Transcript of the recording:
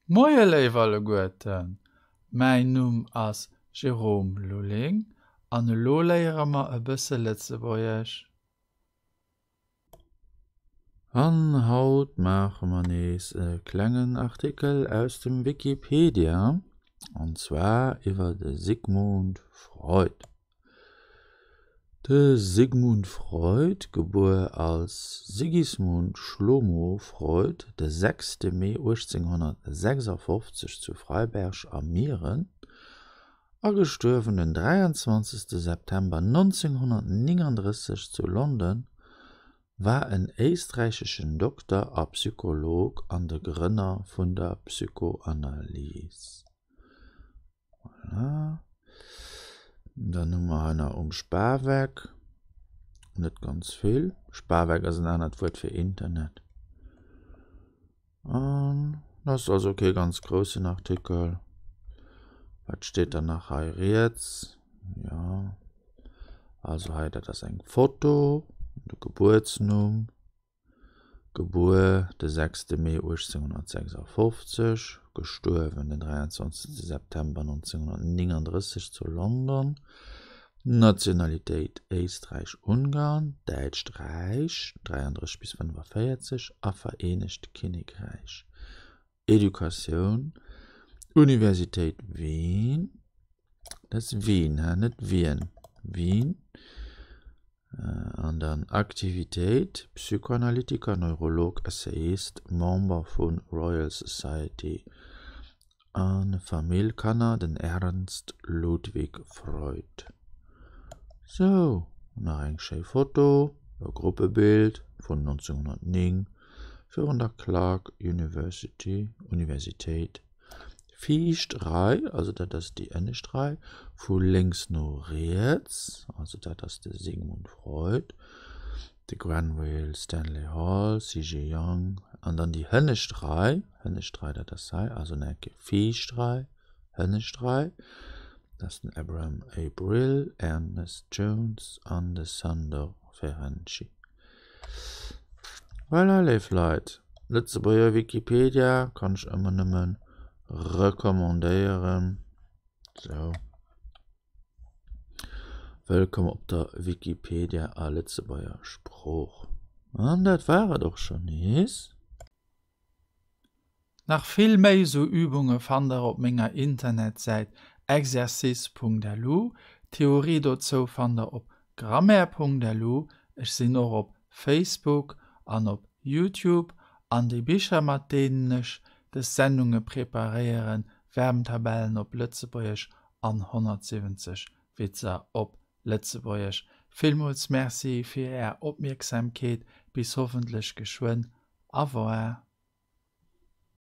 Moie léif alleguerten, mäin Numm ass Jérôme Lulling an elo léiere mer e bësse Lëtzebuergesch. An haut maache mer nees e klengen Artikel aus dem Wikipedia, an zwar iwwer de Sigmund Freud. De Sigmund Freud, gebuer als Sigismund Schlomo Freud de sechste Mee 1856 zu Freiberg a Mieren a gestuerwen den 23 September 1939 zu London, war en éisträicheschen Dokter a Psycholog an de Grënner vun der Psychoanalys. Voilà. Dann hu mer hei nach um Spaweck. Net ganz vill. Spaweck ass en anert Wuert fir Internet. An das ass also kee ganz groussen Artikel. Wat steet dann nach hei riets? Ja. Also hei, dat ass eng Foto, de Gebuertsnumm. Gebuer de sechste Mee 1856, gestuerwen den 23 September 1939 zu London, Nationalitéit Éisträich-Ungarn, Däitscht Räich, 33 bis 45, a Vereenegt Kinnekräich, Educatioun, Universitéit Wien, dat ass Wien, he, net Wien, Wien, an dann Aktivitéit, Psychoanalytiker, Neurolog, Essayist, Member vu Royal Society a Famill, Kanner, den Ernst Ludwig Freud. Sou, nach eng schéi Foto, e Gruppebild vun 1909 virun der Clark University, Universitéit. Viischt Rei, also dat ass déi ënnescht Rei, vu lénks no riets, also dat ass de Sigmund Freud, de Granville Stanley Hall, C.G. Jung, an dann déi hënnescht Rei, hënnescht Rei, dat ass hei, also nach eng Kéier viischt Rei, hënnescht Rei, dat ass den Abraham A. Brill, Ernest Jones an de Sandor Ferenczi. Voilà, léif Leit, Lëtzebuerger Wikipedia kann ech ëmmer nëmme recommandéieren. Sou. Wëllkomm op der Wikipedia a Lëtzebuerger Sprooch. An dat war et och schonn nees. Nach vill méi sou Übunge fannt der op menger Internetsäit exercice.lu. D'Theorie dozou fannt der op grammaire.lu. Ech sinn och op Facebook an op Youtube. An déi Bicher mat deenen ech des Sendunge preparéieren, Verbntabellen op Lëtzebuergesch an 170 Witzer op Lëtzebuergesch. Villmools Merci fir är Opmierksamkeet. Bis hoffentlech geschwënn. Au revoir.